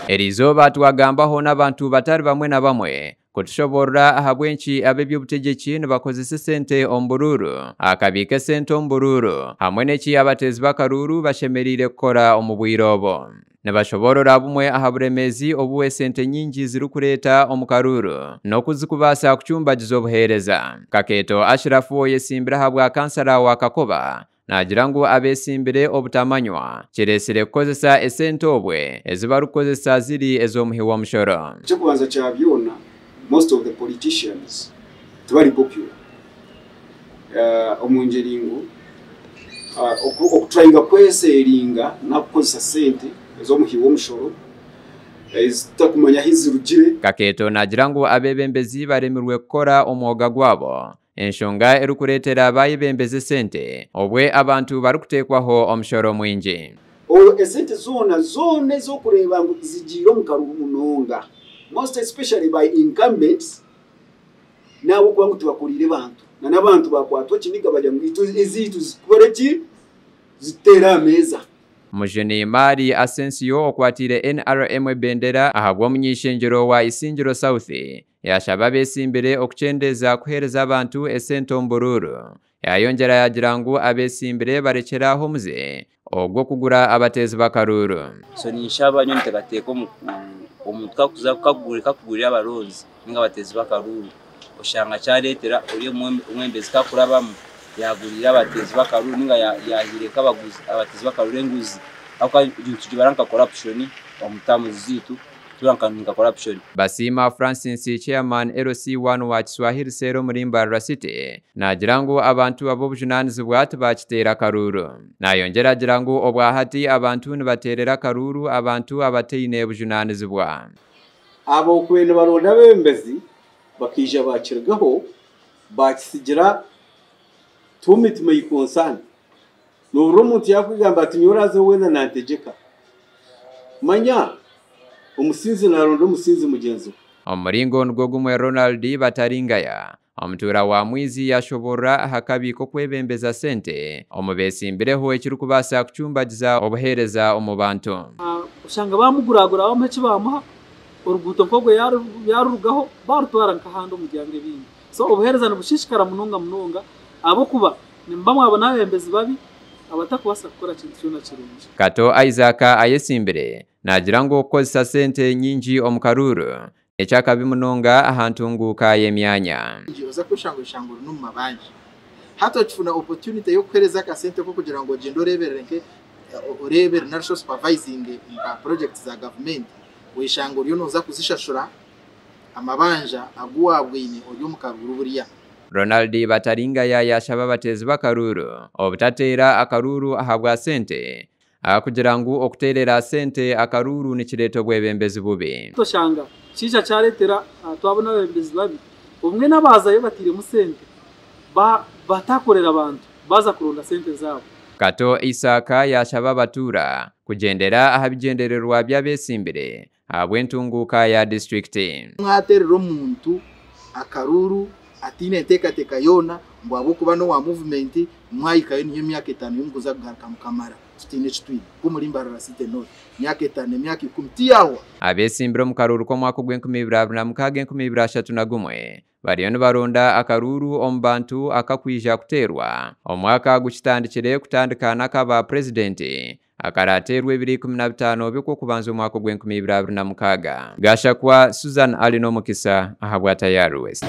Eriizooba twagambaho n'abantu batari bamwe na bamwe kutushoboorora ahabw'enki ab'eby'obutegyeki nibakozesa esente omu buruuru, akabiika esente omu buruuru hamwe n'eki abateezi b'akaruuru bashemereire kukora omu bwire obu. Nibashoboorora bumwe aha buremeezi obu esente nyingi zirikureeta omu karuuru n'oku zikubaasa kucumbagiza obuheereza. Kakeeto Ashiraf oyesimbire ahabwa kansara wa Kakoba naagira ngu abeesimbire obutamanywa kireetsire kukozesa esente obwe ezi barikukozesa ziri ez'omuhi w'omushoro. Eky'okubanza kya byona, most of the politicians tibari popular omu ngyeri ngu okuturayinga kweseeringa n'akukozesa sente ez'omuhi w'omushoro ezitutakumanya ahu zirugire. Kakeeto naagira ngu abeebembezi baremirwe kukora omwoga gwabo, enshonga erikureetera baayebembeza esente obwe abantu barikuteekwaho omushoro mwingi. Esente zoona zoona ez'okureeba ngu zigiire omu karuru munonga, most especially by incumbents, n'ahabw'okuba ngu tibakuriire bantu na n'abantu bakwatwa ekiniga bagira ngu itwe ezaitu zikore ki? Zituteere aha meeza. Mujuni Mari Asensio okwatiire NRM ebendera ahabw'omuny'eishengyero wa Isingiro South yaashaba abeesimbire okukyendeeza kuheereza abantu esente omu buruuru. Yaayongyera yaagira ngu abeesimbire barekyere aho omuze ogw'okugura abateezi b'akaruuru. So ninshaba nyowe nteekateeka omuntu kakuza kakugurira abaronzi ninga abateezi b'akaruuru oshanga kyareetera ori omwebembezi kakurabamu yagurira abateezi b'akaruuru ninga yahiire abateezi b'akaruuru enguzi ahabw'okuba nitugibara nka corruption omu terms zaitu nitugibara nka corruption. Basiima Francis, Chairman LC1 wa Kiswahili Cell omuri Mbarara City naagira ngu abantu ab'obujunaanizibwa tibakiteera akaruuru. Naayongyera agira ngu obwahati abantu nibateerera akaruuru abantu abataine bujunaanizibwa. Abo okubaire nibaronda abeebembezi bakaija bakirugaho bakisigira to whom it may concern. Nohurira omuntu yakwigamba ati nyowe oraaze weena nantegyeka. Manya omusinzi naronda omusinzi mugyenzi we. Omu muringo nigwo gumwe Ronald Bataringaya, omutuura wa Mwizi yaashoboorora aha kabi k'okwebembeza sente omu beetsimbireho ekirikubaasa kucumbagiza obuheereza omu bantu. Oshanga bamuguragura bamuha eki bamuha, oruguuto nk'orwo yarurugaho barutwara nk'ahandi omu byanga ebindi. So obuheereza nibushishikara munonga munonga ahabw'okuba nimuba mwabona abebembezi babi abatakubaasa kukora kintu kyona kirungi. Kato Isaac ayesimbire naagira ngu okukozesa sente nyingi omu karuuru n'eky'akabi munonga aha ntunguuka y'emyanya. Oza kweshanga oyeshanga ori n'omu mabanja. Hati okifuna opportunity y'okuheereza akasente k'okugira ngu ogyende oreeberere nke oreebere nari shi osupervisinge nka projects za gavumenti, oyeshanga oriyo nooza kuzishashura amabanja agu waabwine ori omu karuuru buriya. Ronald Bataringaya yaashaba abateezi b'akaruuru obutateera akaruuru ahabwa sente ahakugira ngu okuteerera sente akaruuru nikireeta obwebembezi bubi. Oshanga kiija kyareetera twabona abebembezi babi, obumwe n'abaazayo batairemu sente batakorera bantu baaza kuronda sente zaabo. Kato Isaac yaashaba abatuura kugyendera aha bigyendererwa by'abeesimbire ahabw'entunguuka ya disiturikiti. Mwateerera omuntu akaruuru ataine nteekateeka yoona ngu ahabw'okuba n'owa muvumenti, mwahikayo niyo emyaka etaano ei murikuza kugaruka mukamara tutaine eki twine. Nk'omuri Mbarara City North, emyaka etaano, emyaka ikumi tiyahwa. Abeesimbire omu karuuru k'omwaka ogw'enkumi ibiri abiri na mukaaga 2031 bariyo nibaronda akaruuru omu bantu akakwija kuteerwa omwaka gukitandikire kutandika n'akaba purezidenti akarateerwa ebiro 15 by'Okwokubanza omwaka ogw'enkumi ibiri abiri na mukaaga. Gashakwa Susan Alina Omukisa ahabwa Tayari West.